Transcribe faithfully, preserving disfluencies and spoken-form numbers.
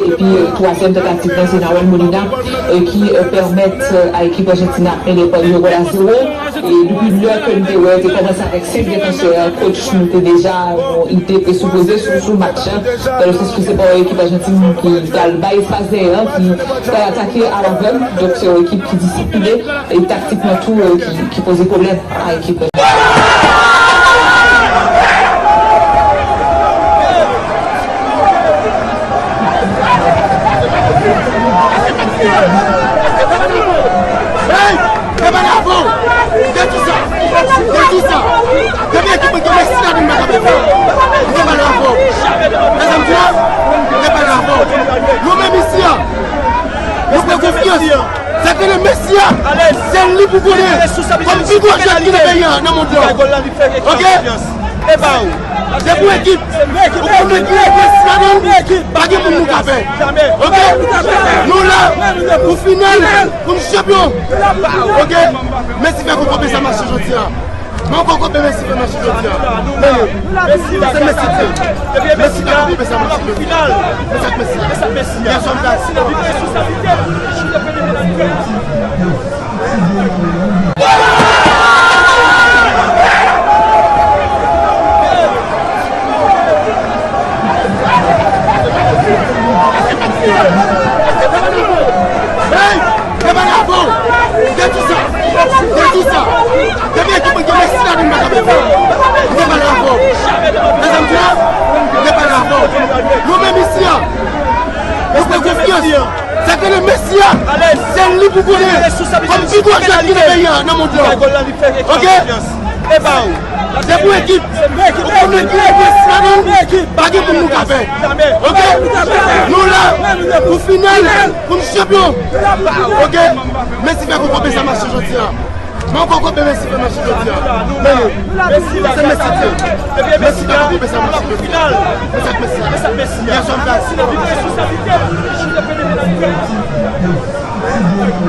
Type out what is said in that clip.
Epi, euh, twazyèm tantativ lan, se Nahuel Molina, euh, ki, euh, pèmèt, euh, a ekip Ajantin nan mennen pa yo gòl a zewo. E depi lè ke n te wè, te kòmanse avèk senk defansè, coach nou te deja yon ide presipoze sou, sou match lan. Tandis ke se pa yon ekip Ajantin ki pral bay espas dèyè, ki pral atake alavèg. Donk, se yon ekip ki disipline e taktikman tou, euh, ki, ki poze pwoblèm a ekip. Hey! Epa lavan! Detwi sa! Detwi sa! Depi ekip mwen gen Messi ladan m pa ka pèdi. Epa lavan! Mezanmi, epa lavan! Nou menm isi a, nou fè konfyans. Sa k rele Messi a, se li pou konnen kòm pi gwo jwè ki nan peyi a, nan mond lan. Ok? Depi yon ekip, ou konn ki Messi ladan l, pa gen moun nou ka pè. Ok? Nou la pou final, pou n chanpyon. Ok? Messi fè konfyans a Messi jodi a. Mwen poko pe Messi fè match jodi a. Men, se Messi ki fè. Messi pa poko pe sa match jodi a. Men sa k Messi a. Gason gad. Hey! Epa lavan! Detwi sa! Detwi sa! Depi ekip mwen gen Messi ladan m pa ka pèdi. Epa lavan! Mezanmi, epa lavan! Nou menm isi a, nou fè konfyans. Sa k rele Messi a, se li pou konnen kòm pi gwo jwè ki nan peyi a, nan mond lan. Ok? Depi yon ekip, ou konn ekip, ekip, pa gen moun nou ka fè. Ok? Nou la pou final, pou n chanpyon. Ok? Messi fè koko pesa mache jodi a. Mwen poko pe Messi fè mache jodi a. Men, se Messi ki. Messi pa poko pe sa mache jodi a. Men sa k Messi a. Messi a. Messi a.